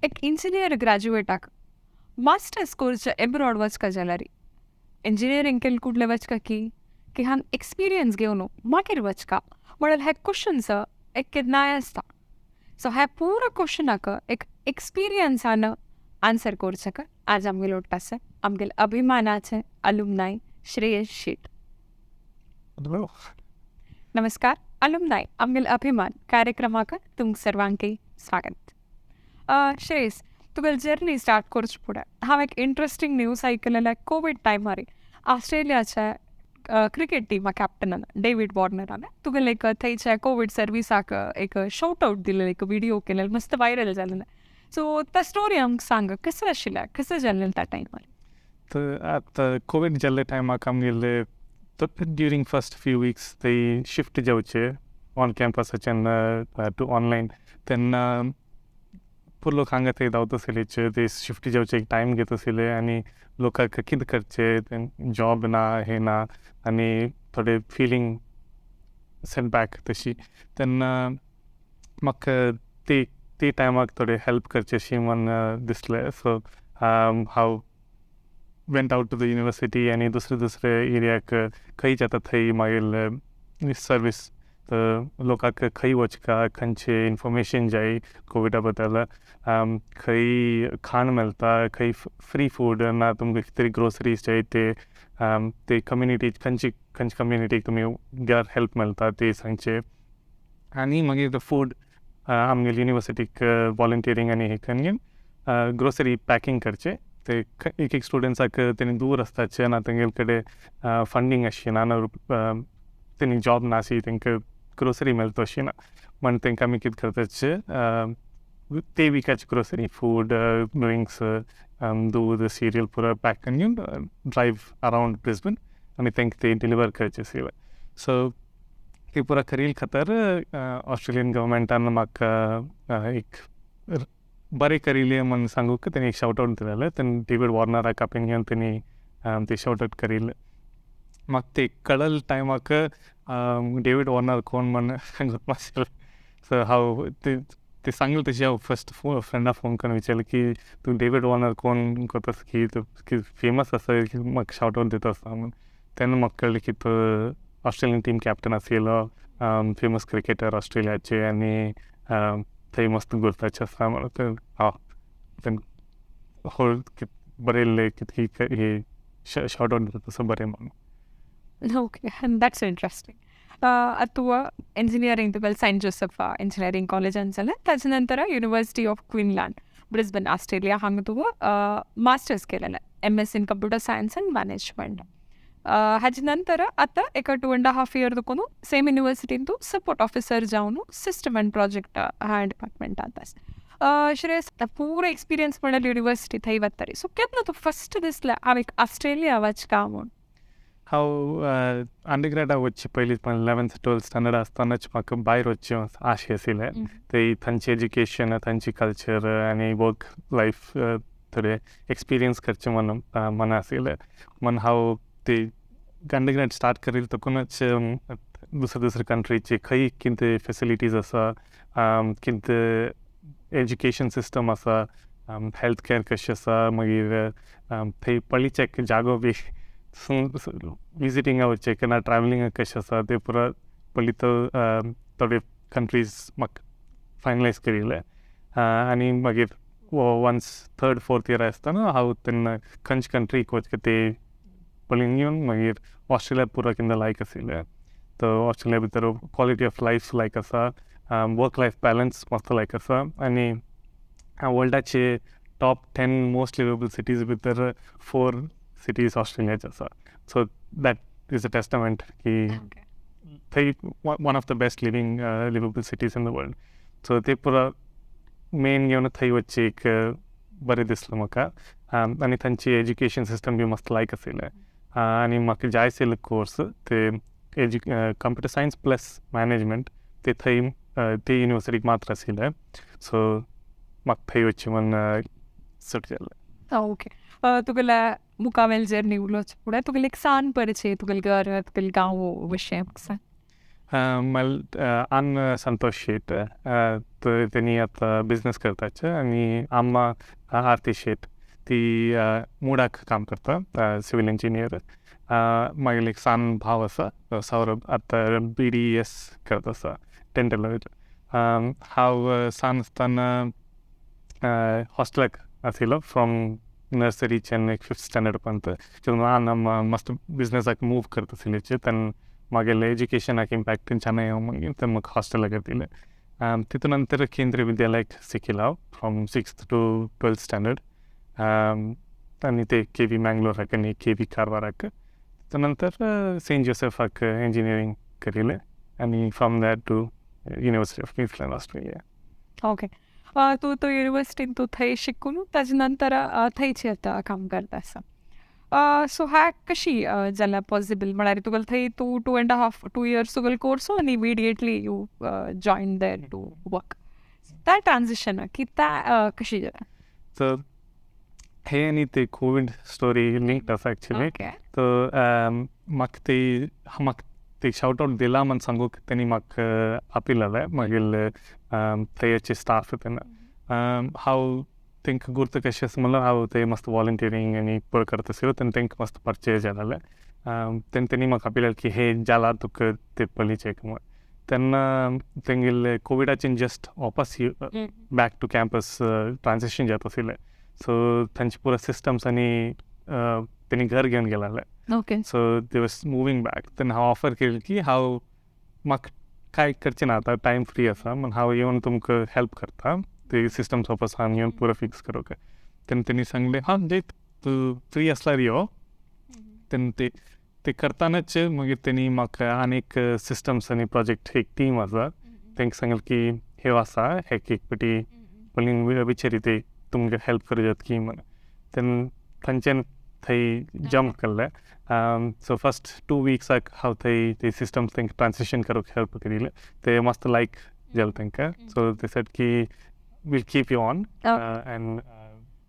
एक engineer ग्रॅज्युएटाक masters course abroad वचका जाल्यार engineering केले कुडले वचका की की हांग एक्सपिरियन्स घेवन मागीर वचका म्हणल्यार हे क्वेश्चन्स एक केन्नाय आसता. सो ह्या पुरा क्वेश्चनाक एक एक्सपिरियन्सान आन्सर करचें आज आमगेले उट्टा आसा आमगेले अभिमानाचे अलुमनाय श्रेयस शेट. नमस्कार अलुमनाय आमगेले अभिमान कार्यक्रमाक तुमकां सर्वांकय स्वागत. श्रेयस, तुगेली जर्नी स्टार्ट करचे फुडें हांव एक इंट्रस्टींग न्यूज आयकलेलें. कोवीड टायमार ऑस्ट्रेलियाच्या क्रिकेट टिमा कॅप्टनान डेवीड वॉर्नरान तुगेले एक थंयच्या कोवीड सर्विसाक एक शॉट आउट दिलेलें, एक व्हिडिओ केलेलो, मस्त व्हायरल जालेलें. सो त्या स्टोरी आमकां सांग, कसं आशिल्लें, कसं जालें त्या टायमार? तर आतां कोवीड जाल्ले टायमाक आमगेले ड्युरींग फर्स्ट फ्यू विक्स ते शिफ्ट जावचे ऑन कॅम्पसाच्यान टू ऑनलायन, तेन्ना पूर लोक हांगा थंय धांवत आशिल्ले. ते शिफ्ट जावचे एक टायम घेत आशिल्ले आनी लोकांक कितें करचें, जॉब ना, हें ना आनी थोडे फिलींग सेटबॅक तशी. तेन्ना म्हाका ते ते टायमाक थोडे हेल्प करचें अशें म्हूण दिसलें. सो हांव went out to the university आनी दुसरे दुसरे एरियाक खंय जाता थंय मागीर सर्वीस, तर लोकांक खंय वचका, खंयचें इन्फॉर्मेशन जाय कोविडा बद्दल, खंय खाण मेळटा, खंय फ्री फूड ना तुमकां कितें तरी ग्रोसरीज जाय, ते ते कम्युनिटी खंयची खंयचे कम्युनिटीक तुमी गेल्यार हेल्प मेळटा ते सांगचे. आनी मागीर फूड आमगेले युनिवर्सिटीक वॉलंटियरींग आनी हें करून ग्रोसरी पॅकींग करचें. ते एक एक स्टुडंट्साक तेणी दूर आसताचे ना तेंगेले कडेन फंडींग आशिना ना तेणी जॉब नासी, तेंकां ग्रोसरी मेळटा अशी ना म्हण तेंकां आमी कितें करताचे, ते विकाचे ग्रोसरी, फूड, ड्रिंक्स, दूद, सिरियल पुरो पॅक करून घेवन ड्रायव्ह अरावंड ब्रिस्बन आनी तेंकां ते डिलिव्हर करचे आशिल्ले. सो ती पुरा करील खातीर ऑस्ट्रेलियन गव्हर्मेंटान म्हाका एक बरें करिल्लें म्हूण सांगूंक तेणी एक शावट आवट दिलेलें. तेन्ना डेवीड वॉर्नराक आपोवन घेवन तेणी ते शावट आवट करिल्लें. म्हाका ते कळल टायमाक डेवीड वॉर्नर कोण म्हूण गोत. सो हांव ते ते सांगले तशें हांव फस्ट फ्रेंडा फोन करून विचारलें की तूं डेवीड वॉर्नर कोण कोता की तूं फेमस आसा, म्हाका शावट आवट दिता आसता म्हूण. तेन्ना म्हाका कळ्ळें की तो ऑस्ट्रेलियन टीम कॅप्टन आशिल्लो, फेमस क्रिकेटर ऑस्ट्रेलियाचे आनी थंय मस्त गुरताचे आसा म्हणून. ते हां होळ बरयल्लें कितकी हे शावट आवट दिता तसो बरें म्हणून. Okay, that's interesting. आतां तूं इंजिनियरींग तुगेलें सेंट जोसफ इंजिनियरींग कॉलेजान जालें, ताजे नंतर university of Queensland, Brisbane, Australia हांगा तूं मास्टर्स केलेलें, MS in computer science and management. हाजे नंतर आतां एका 2.5 इयर तुका सेम युनिवर्सिटीन तूं सपोर्ट ऑफिसर जावन सिस्टम अँड प्रोजेक्ट ह्या डिपार्टमेंटांत आसा. श्रेयस, पुरो एक्सपिरियन्स म्हणल्यार युनिवर्सिटी थंय वतारी, सो केन्ना तूं फस्ट दिसलें हांव एक ऑस्ट्रेलिया वचका म्हूण? हांव अंडरग्रेडाक वचचे पयलीं, 11th 12th standard आसतनाच म्हाका भायर वचचें आशें आशिल्लें. ते थंयचें एज्युकेशन, थंयची कल्चर आनी वर्क लायफ थोडें एक्सपिरियन्स करचें म्हूण मना आशिल्लें. म्हूण हांव ते अंडरग्रेड स्टार्ट करील तकूनच दुसरे दुसरे कंट्रीचे खंय कितें फेसिलिटीज आसा, कितें एज्युकेशन सिस्टम आसा, हेल्थ केअर कशें आसा, मागीर थंय पळीचें जागो बी विजिटिंगा वचचें केन्ना ट्रॅवलिंगाक कशें आसा तें पुरो पळयत थोडे कंट्रीज म्हाका फायनलायज करिल्ले. आनी मागीर वन्स थर्ड फोर्थ इयर आसतना हांव तेन्ना खंयचे कंट्रीक वचका ते पळोवन घेवन मागीर ऑस्ट्रेलिया पुरो केन्ना लायक आशिल्लें. तर ऑस्ट्रेलिया भितर क्वॉलिटी ऑफ लायफ लायक आसा, वर्क लायफ बॅलन्स मस्त लायक आसा आनी वर्ल्डाचे टॉप 10 मोस्ट लिवेबल सिटीज भितर फोर सिटीज ऑस्ट्रेलियाचे आसा. So that is a testament की थंय one of the best livable cities in the world. So ते पुरो मेन घेवन थंय वचचें एक बरें दिसलें म्हाका आनी थंयची एज्युकेशन सिस्टम बी मस्त लायक आशिल्लें आनी म्हाका जाय आशिल्लो कोर्स ते कंप्युटर सायन्स प्लस मॅनेजमेंट ते थंय ते युनिवर्सिटीक मात्र आशिल्लें. सो म्हाका थंय वचचें म्हूण सुट जालें. ओके, तुगेल्या मुखावेल जर्नी उलोवचे फुडें तुगेलें एक सान परिचय, तुगेलें घर, तुगेलें गांव विशय म्हाका सांग. आन संतोष शेट, तेणी आतां बिजनस करताचे आनी अम्मा आरती शेट, ती मुडाक काम करता, सिवील इंजिनियर. मागीर एक सान भाव आसा सौरभ, आतां BDS करत आसा डेंटल. हांव सान आसतना हॉस्टेलाक आशिल्लो फ्रॉम नर्सरीच्यान एक फिफ्थ स्टँडर्ड पर्यंत. आन मस्त बिजनसाक मूव करत आशिल्ले तेन्ना मागेले एज्युकेशनाक इम्पॅक्ट तेंच्यान येवं मागीर ते म्हाका हॉस्टेलाक घातिल्लें. तितून नंतर केंद्रीय विद्यालयाक शिकिल्लो हांव from 6th to 12th standard आनी ते KV मँगलोराक आनी KV कारवाराक. तितून नंतर सेंट जोसेफाक इंजिनियरींग करिल्लें आनी from that to University of Queensland, Australia. Okay, तूं तो युनिवर्सिटीन तूं थंय शिकून ताजे नंतर थंयची आतां काम करता आसा. सो हा कशी जाला पॉसिबल, म्हळ्यार तुगेलो थंय तूं 2.5 2 years तुगेलो कोर्स आनी immediately you join there to work, त्या ट्रान्झिशन की त्या कशी जाला? सो हे आनी ते कोवीड स्टोरी लिंक्ड आसा एक्चुली. सो म्हाका ते शावट आवट दिला म्हण सांगूक तेणी म्हाका आपयलेलें मागीर थंयचे स्टाफ तेन्ना. हांव तेंकां गुर्त कशें आसा म्हणल्यार हांव थंय मस्त वॉलंटियरींग आनी पळय करता आशिल्लो तेन्ना तेंकां मस्त परिचय जालेलें. तेन्ना तेणी म्हाका आपयलेलें की हे जाला तुका ते पयलींचें म्हण. तेन्ना तेंगेले कोविडाचें जस्ट वापस बॅक टू कॅम्पस ट्रान्झिशन जाता आशिल्लें. सो तांचे पुरो सिस्टम्स आनी तेणी घर घेवन गेलेले. So they was moving back. तेन्ना हांव ऑफर केली की हांव म्हाका कांय करचें ना आतां, टायम फ्री आसा म्हण हांव येवन तुमकां हेल्प करता ते सिस्टम्स वापस हांव येवन पुरो फिक्स करूंक. तेन्ना तेणी सांगलें, हां जैत, तूं फ्री आसल्यार यो. तेन्ना ते ते करतानाच मागीर तेणी म्हाका आनीक सिस्टम्स आनी प्रोजेक्ट एक टीम आसा तांकां सांगलें की हे आसा हेक एक पाटी पयलीं विचारी ते तुमकां हेल्प करूं जाता की म्हण. तेन्ना तांच्यान थंय जम्प केल्लें. सो फर्स्ट 2 विक्साक हांव थंय ते सिस्टम्स तांकां ट्रान्सिशन करूंक हेल्प करिल्लें. ते मस्त लायक जालें तांकां. सो they said की we'll keep you on and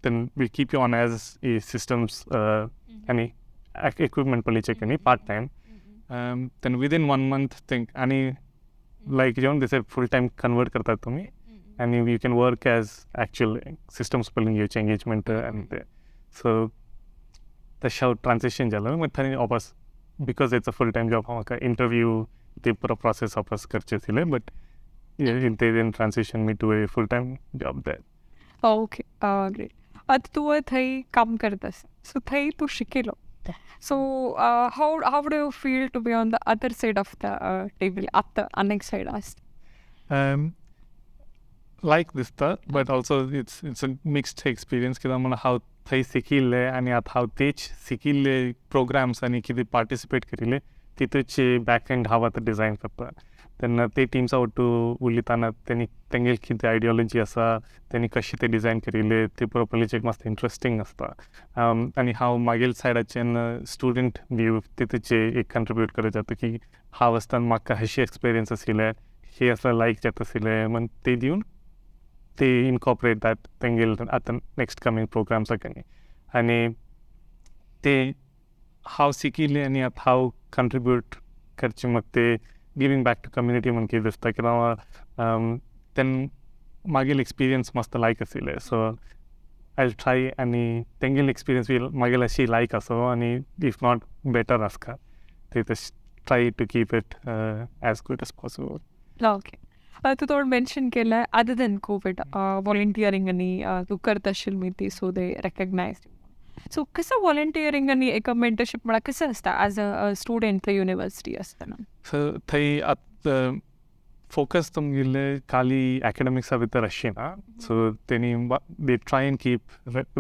then we'll keep you on as a systems आनी equipment पळयचें आनी part time. Then within one month think आनी लायक येवन they said full time convert करतात तुमी आनी you can work as actual systems पळोवन घेवचें engagement आनी ते. सो तशें हांव ट्रान्सिशन जालें. मागीर थंय वापस because it's a full time job, म्हाका इंटरव्यू ते पुरो प्रोसेस वापस करचें आशिल्लें, but they then transition me to a full time job there. Okay, great. आतां तूं थंय काम करता आसा, सो थंय तूं शिकिलो, so how do you feel to be on the other side of the table, आतां आनीक सायड आसता? लायक दिसता, but also it's a mixed experience, कित्याक म्हणून हांव थंय शिकिल्लें आनी आतां हांव तेच शिकिल्ले प्रोग्राम्स आनी कितें पार्टिसिपेट करिल्लें तितूच बॅक एंड हांव आतां डिजायन करता. तेन्ना ते टिम्सा ಒಟ್ಟು उलयतना तेणी तेंगेली कितें आयडियोलॉजी आसा, तेणी कशें ते डिजायन करिल्ले ते पुरो पळोवचें मस्त इंट्रस्टींग आसता. आनी हांव मागीर सायडाच्यान स्टुडंट व्यू तितूचे एक कंट्रिब्यूट करूं जाता की हांव आसतना म्हाका अशी एक्सपिरियन्स आशिल्लें, हे असलें लायक जाता आशिल्लें म्हण ते दिवन ते इनकॉपरेट that तेंगेले आतां नेक्स्ट कमींग प्रोग्राम्साक. आनी ते हांव शिकिल्लें आनी आतां हांव कंट्रिब्यूट करचें म्हाका ते गिवींग बॅक टू कम्युनिटी म्हण कितें दिसता, कित्याक तेन्ना मागीर एक्सपिरियन्स मस्त लायक आशिल्लें. सो I try आनी तेंगेले एक्सपिरियन्स बी मागीर अशी लायक आसो आनी if not better आसता ते तशें try to keep it as good as possible. Okay, तूं थोडं मेन्शन केलं, अदर दॅन कोविड व्हॉलंटियरींग आनी तूं करता आशिल्ली ती, सो दे रेकग्नायज. सो कसं व्हॉलंटियरींग आनी एक मेंटरशीप म्हळ्यार कसं आसता एज अ स्टुडंट थंय युनिवर्सिटी आसतना? सो थंय आतां फोकस तुमगेले खाली एकेडमिक्सा भितर आसची ना. सो तेणी they try and keep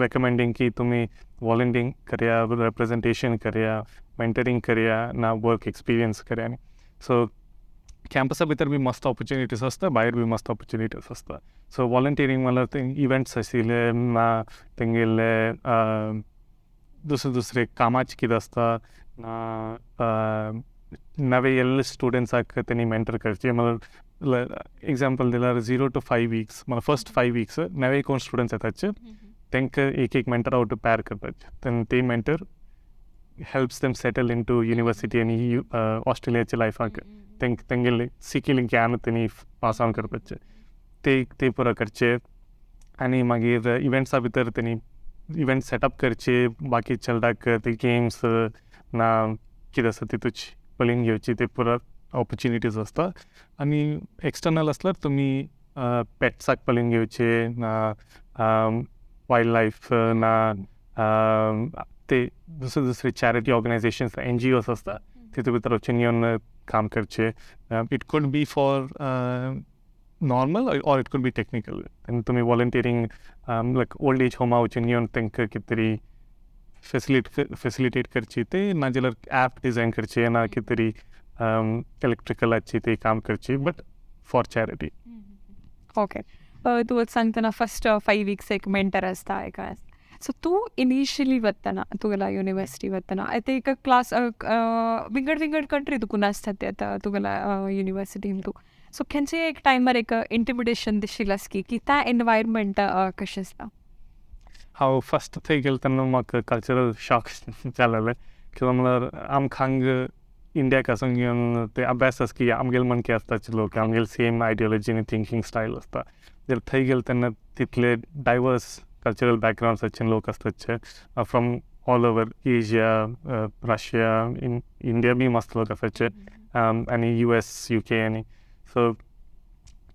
recommending की तुमी वॉलंटियरींग करया, रिप्रेजेंटेशन करया, मेंटरींग करया ना वर्क एक्सपिरियन्स करया. सो कॅम्पसा भितर बी मस्त ऑपॉर्च्युनिटीज आसता, भायर बी मस्त ऑपॉर्च्युनिटीज आसता. सो वॉलंटियरींग म्हणल्यार ते इव्हेंट्स आशिल्ले ना तेंगेले दुसरे दुसरे कामाचे कितें आसता ना नवे येयल्ले स्टुडंट्साक तेणी मेंटर करचे. म्हणल्यार एग्जाम्पल दिल्यार 0 टू 5 वीक्स, म्हणल्यार फर्स्ट 5 वीक्स नवे कोण स्टुडंट्स येताचे तांकां एक एक मेंटरा वटू पॅर करपाचे. तेन्ना ते mentor Helps them settle into university आनी ऑस्ट्रेलियाच्या लायफाक तेंगेले स्किल ज्ञान तेणी पास ऑन करपाचें, ते ते पुरो करचे. आनी मागीर इव्हेंट्सा भितर तेणी इव्हेंट सेटअप करचे, बाकी चेडवाक ते गेम्स ना कितें आसा तितूच पळोवन घेवची, ते पुरो ऑपॉर्च्युनिटीज आसता. आनी एक्सटर्नल आसल्यार तुमी पेट्साक पळोवन घेवचे ना वायल्ड लायफ ना ते दुसरे दुसरे चॅरिटी ऑर्गनायझेशन्स, एनजीओस आसता, तितू भितर वचून येवन काम करचे. It could be for normal or it could be technical. आनी तुमी वॉलंटियरींग लायक ओल्ड एज होमा वचून येवन तांकां कितें तरी फेसिलिटेट करची ते, नाजाल्यार ॲप डिजायन करचे ना कितें तरी इलेक्ट्रिकलाची ते काम करची, बट फॉर चॅरिटी. ओके, तूं सांगतना फर्स्ट 5 वीक्स एक मेंटर आसता, एक आसता. सो तूं इनिशियली वतना तुगेला युनिवर्सिटी वतना आतां एक क्लास विंगड विंगड कंट्री तुकून आसता ते आतां तुगेला युनिवर्सिटीन तूं, सो खंयचे एक टायमार एक इंटिमिडेशन दिशिल्लें की की त्या एनवायरमेंट कशें आसता? हांव फर्स्ट थंय गेलो तेन्ना म्हाका कल्चरल शॉक जालेलें, कित्याक म्हणल्यार आमकां हांगा इंडियाक आसून घेवन ते अभ्यास आसा की आमगेले मनके आसताचे लोक, आमगेले सेम आयडियोलॉजी आनी थिंकींग स्टायल आसता. जाल्यार थंय गेले तेन्ना तितले डायवर्स कल्चरल बॅकग्रावंड्साचे लोक आसताचे from all over Asia, Russia, in India बी मस्त लोक आसाचे आनी यूएस, यूके. आनी सो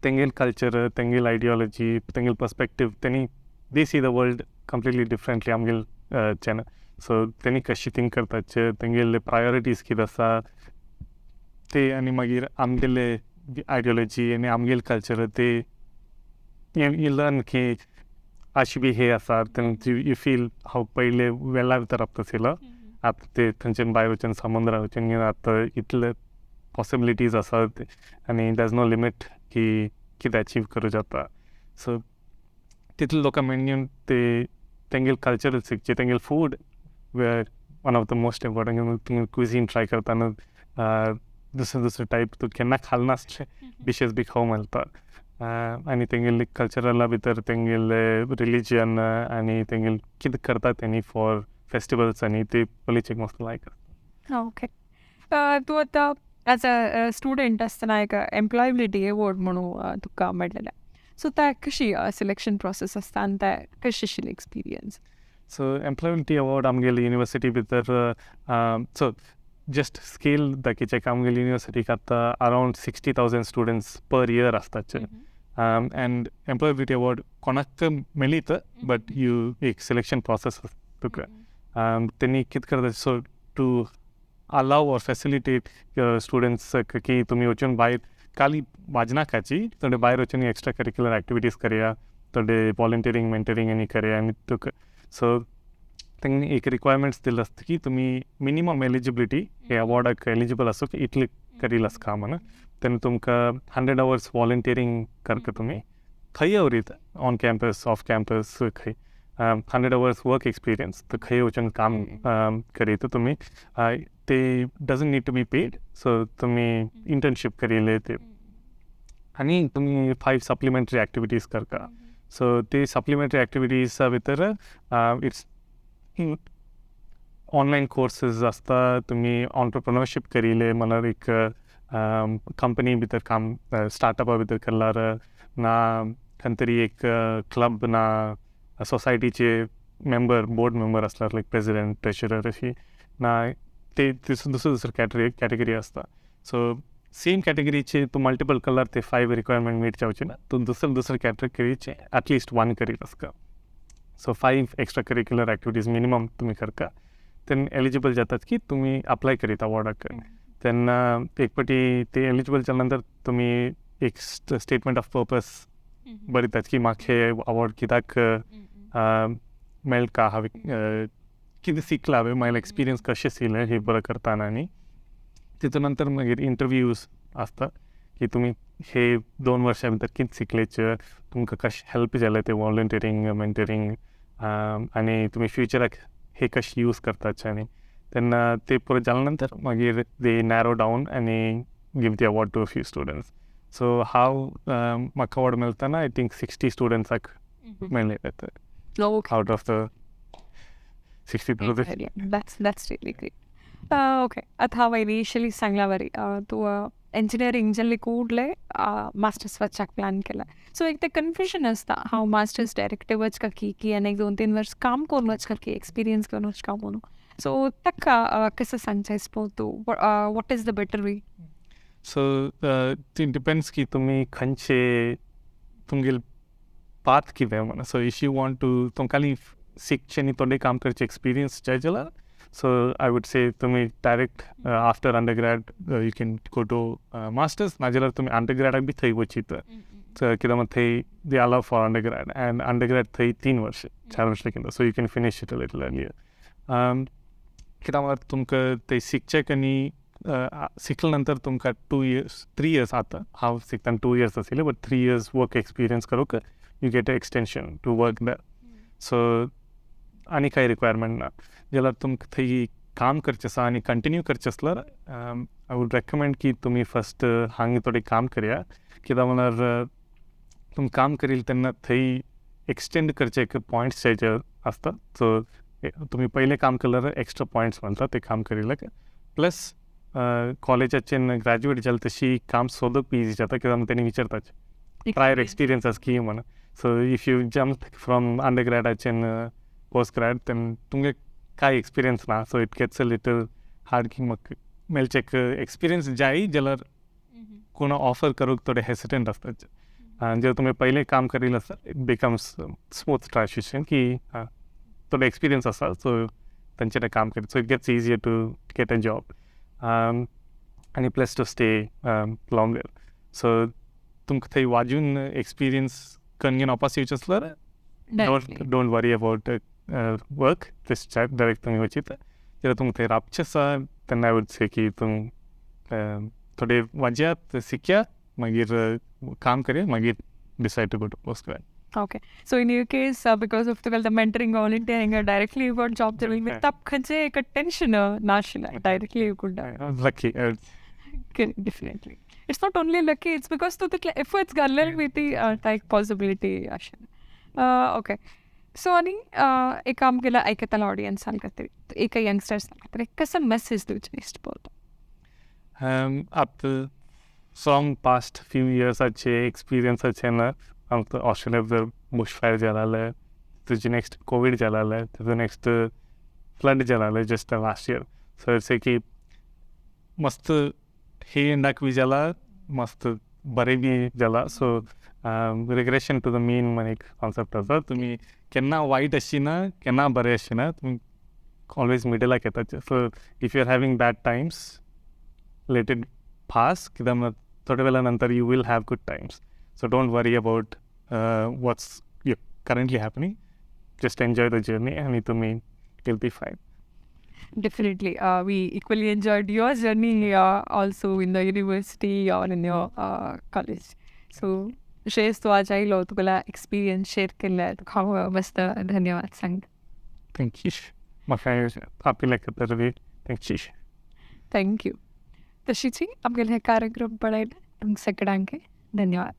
तेंगेल कल्चर, तेंगेल आयडियोलॉजी, तेंगेल पर्सपेक्टीव, तेणी they see the world completely differently आमगेल च्यान. सो तेणी कशी थिंक करताचे, तेंगेले प्रायोरिटीज कितें आसा ते, आनी मागीर आमगेले आयडियोलॉजी आनी आमगेले कल्चर, ते you learn की अशी बी हे आसा. You feel हांव पयले वेला भितर रावता आशिल्लो, आतां ते थंयच्यान भायर वचून समुद्रार वचून आतां इतले पॉसिबिलिटीज आसात आनी there is no limit की कितें अचीव करूं जाता. सो तितले लोकां मेळून ते तेंगेले कल्चर शिकचे, तेंगेले food, one of the most important. तुमी क्विझीन ट्राय करतना दुसरे दुसरे टायप तूं केन्ना खाल नासले डिशीस बी खावंक मेळटा. आनी तेंगेले कल्चरला भितर तेंगेले रिलीजन आनी तेंगेले कितें करता तेणी फॉर फेस्टिवल्स आनी ते पळोवचें मस्त लायक. ओके, तूं आतां एज अ स्टुडंट आसतना एक एम्प्लॉयबिलिटी एवॉर्ड म्हणून तुका मेळ्ळेलें, सो ते कशी सिलेक्शन प्रोसेस आसता आनी ते कशी आशिल्ली एक्सपिरियन्स? सो एम्प्लॉयबिलिटी अवॉर्ड आमगेले युनिवर्सिटी भितर, सो जस्ट स्केल दाखयचें, आमगेले युनिवर्सिटीक आतां around 60,000 students per year आसताचे. अँड एम्प्लॉयबिलिटी अवॉर्ड कोणाक मेळीत, बट you एक सिलेक्शन प्रोसेस तुका. तेणी कितें करता, so to allow or facilitate students की तुमी वचून भायर खाली वाजनाकाची, थोडे भायर वचून एक्स्ट्रा करिक्युलर एक्टिविटीज करया, थोडे वॉलंटियरींग, मेंटरींग आनी करया. आनी तुका सो तेंगे एक रिक्वायरमेंट्स दिल्ले आसता की तुमी मिनिमम एलिजिबिलिटी हे अवॉर्डाक एलिजिबल आसूंक इतले करील आसता म्हणून. तेन्ना तुमकां 100 आवर्स वॉलंटियरींग करता तुमी खंय उरीत, ऑन कॅम्पस, ऑफ कॅम्पस, खंय 100 आवर्स वर्क एक्सपिरियन्स, तर खंय वचून काम करीत तुमी, ते doesn't need to be paid. So तुमी इंटर्नशीप करिल्ले ते, आनी तुमी फायव सप्लिमेंटरी एक्टिविटीज करता. सो ते सप्लिमेंटरी एक्टिविटीजा भितर it's online courses आसता, तुमी ऑन्टरप्रिनरशीप करिल्ले म्हणल्यार एक कंपनी भितर काम, स्टार्टअपा भितर केल्यार ना खंय तरी एक क्लब ना सोसायटीचे मेंबर, बोर्ड मेंबर आसल्यार, लायक प्रेसिडेंट, ट्रेजरर अशी ना ते दुसरे दुसरे कॅटेगरी आसता. सो सेम कॅटेगरीचे तूं मल्टिपल कलर ते फायव रिक्वायरमेंट मीट जावचे ना, तूं दुसरे दुसरे कॅटेगरीचे एटलिस्ट वन करीत आसता. So five extra curricular activities minimum तुमी करता तेन्ना एलिजिबल जातात की तुमी अप्लाय करीत अवॉर्डाक. तेन्ना एक पाटी ते एलिजिबल जाल्या नंतर तुमी एक स्टेटमेंट ऑफ पर्पस बरयतात की म्हाका हे अवॉर्ड कित्याक मेळटा, हांवें कितें शिकलां, हांवें म्हाजें एक्सपिरियन्स कशें आशिल्लें हे बरें करतना. आनी तितून नंतर मागीर इंटरव्यूज आसता की तुमी हे 2 वर्सां भितर कितें शिकलेचे, तुमकां कशें हेल्प जालें ते वॉलंटियरींग, मेंटरींग, आनी तुमी फ्युचराक हे कशें यूज करताचे. आनी तेन्ना ते पुरो जाल्या नंतर मागीर दे नॅरो डावन आनी give the award to a few students. So हांव म्हाका अवॉर्ड मेळतना I think 60 स्टुडंट्साक मेळ्ळें out of the 60,000. That's really great. Okay, आता हांव इनिशियली सांगला बरी तूं इंजिनियरींग जाल्ले ಕೂಡಲೇ मास्टर्स वचपाक प्लॅन केला. सो एक ते कन्फ्युजन आसता, हांव मास्टर्स डायरेक्ट वच की की आनी एक 2-3 वर्स काम करून वच की एक्सपिरियन्स घेवन वच का म्हणून. सो ताका कसं सांगचें पळोव तूं, what is the better way? So it depends की तुमी खंयचे तुमगेले पाथ कितें म्हणून. So if you want to तुमकां शिकचें आनी थोडें काम करचें एक्सपिरियन्स जाय जाल्यार, सो I would say तुमी direct after undergrad you can go to masters. नाजाल्यार तुमी अंडरग्रॅडाक बी थंय वचीत. सो कित्याक म्हण थंय they allow for undergrad and undergrad थंय 3 वर्स 4 वर्स कितें, so you can finish it a little earlier. कित्याक म्हळ्यार तुमकां थंय शिकचें आनी शिकले नंतर तुमकां 2 years 3 years, आतां हांव शिकतना 2 years आशिल्लें, बट 3 years work experience करूंक you get a extension to work there. So आनी कांय रिक्वायरमेंट ना. जाल्यार तुमकां थंय काम करचें आसा आनी कंटिन्यू करचें आसल्यार I would recommend की तुमी फस्ट हांगा थोडें काम करया. कित्याक म्हळ्यार तुमी काम करील तेन्ना थंय एक्सटेंड करचे एक पॉयंट्स जे आसता. सो तुमी पयलें काम केल्यार एक्स्ट्रा पॉयंट्स मेळटा ते काम करिल्ल्याक. प्लस कॉलेजाचें ग्रॅज्युएट जालें तशी काम सोदप इजी जाता, कित्याक तेणी विचारतात प्रायर एक्सपिरियन्स आसा की म्हणून. So if you jump from अंडरग्रॅडाचें post grad तेन्ना तुमगे कांय एक्सपिरियन्स ना, so it gets a little hard की म्हाका मेळचें एक एक्सपिरियन्स जाय जाल्यार कोण ऑफर करूंक थोडे हेसिटंट आसतात. आनी जर तुमी पयलें काम करील आसता it becomes smooth transition की थोडो एक्सपिरियन्स आसा, सो तांचे काम करीत, so it gets easier to get a job आनी plus to stay longer. So तुमकां थंय वाजून एक्सपिरियन्स करून घेवन वापस येवचें आसल्यार don't worry about work, just direct तुमी वचीत. जाल्यार तुमकां थंय रावचें आसा तेन्ना I would say की तुमी थोडे वाजयात, शिकया, मागीर काम करया, मागीर decide to go to post grad. Okay, so in your case because of the mentoring, volunteering, directly you got job there. तब खंयचे एक टेंशन नाशिल्लें, directly you could. Lucky. Definitely it's not only lucky, it's because तूं तितले efforts घाल्ले बी ती एक possibility आशिल्ली. ओके, सो आनी एक आमगेल्या आयकताल्या ऑडियन्सान खातीर, एक यंगस्टर्सां खातीर कसो मेसेज दिवचें दिश्टी पडटा? आतां फ्रॉम पास्ट फ्यू इयर्साचे एक्सपिरियन्साचे ना, आमकां ऑस्ट्रेलिया जर बुश फायर जालाले, तुजे नेक्स्ट कोवीड जालाले, तुजो नेक्स्ट फ्लड जालाले just last year. So it's की मस्त हे एंडाक बी जाला, मस्त बरें बी जाला. So regression to the mean म्हण एक कॉन्सेप्ट आसा, तुमी केन्ना वायट आशिना केन्ना बरें आशिना, तुमी ऑलवेज मिडलाक येता. So if you are having bad times let it pass, कित्याक म्हळ्यार थोड्या वेळा नंतर you will have good times. So don't worry about what's you currently happening, just enjoy the journey आनी तुमी will be fine. Definitely. We equally enjoyed your journey also in the university or in your college. So, Shreyas, तूं आज आयलो, तुगेलो experience share केल्ले, तुका हांव मस्त धन्यवाद सांगता. Thank you, म्हाका आपयल्या खातीर thank you. Thank you. तशीच आमगेले हे कार्यक्रम पळयले तुमकां सगळ्यांक धन्यवाद.